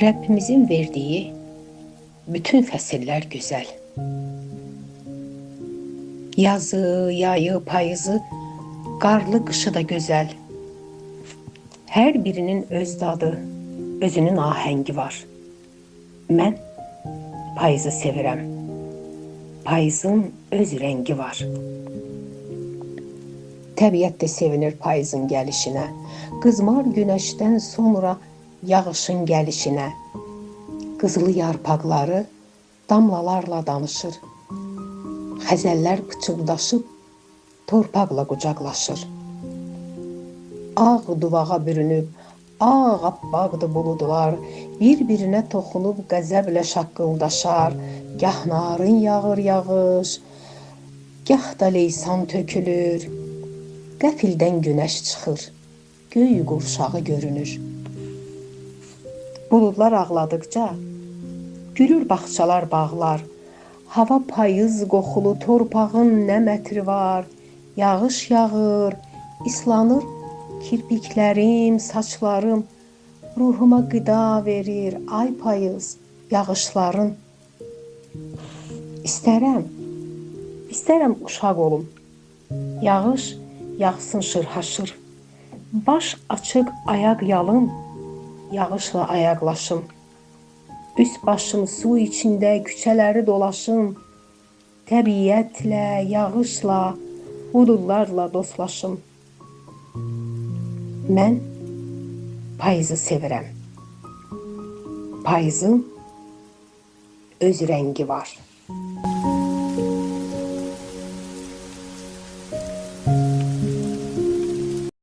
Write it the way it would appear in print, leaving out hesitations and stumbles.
Rəbbimizin verdiyi bütün fəsillər gözəl. Yazı, yayı, payızı, qarlı qışı da gözəl. Hər birinin öz dadı, özünün ahəngi var. Mən payızı sevirəm. Payızın öz rəngi var. Təbiət də sevinir payızın gəlişinə. Qızmar günəşdən sonra yağışın gəlişinə. Qızılı yarpaqları damlalarla danışır. Xəzəllər pıçıldaşıb torpaqla qucaqlaşır. Ağ duvağa bürünüb, ağappaqdır buludlar, bir-birinə toxunub qəzəblə şaqqıldaşar. Gah narın yağır yağış, gah da leysan tökülür. Qəfildən günəş çıxır, göy qurşağı görünür. Buludlar ağladıqca gülür bağçalar, bağlar. Hava payız qoxulu, torpağın nə mətri var. Yağış yağır, islanır kirpiklərim, saçlarım. Ruhuma qida verir ay payız yağışların. İstərəm, istərəm uşaq olum. Yağış yağsın şırhaşır. Baş açıq, ayaq yalın, yağışla ayaqlaşım. Üst başım su içində küçələri dolaşım. Təbiətlə, yağışla, buludlarla dostlaşım. Mən payızı sevirəm. Payızın öz rəngi var.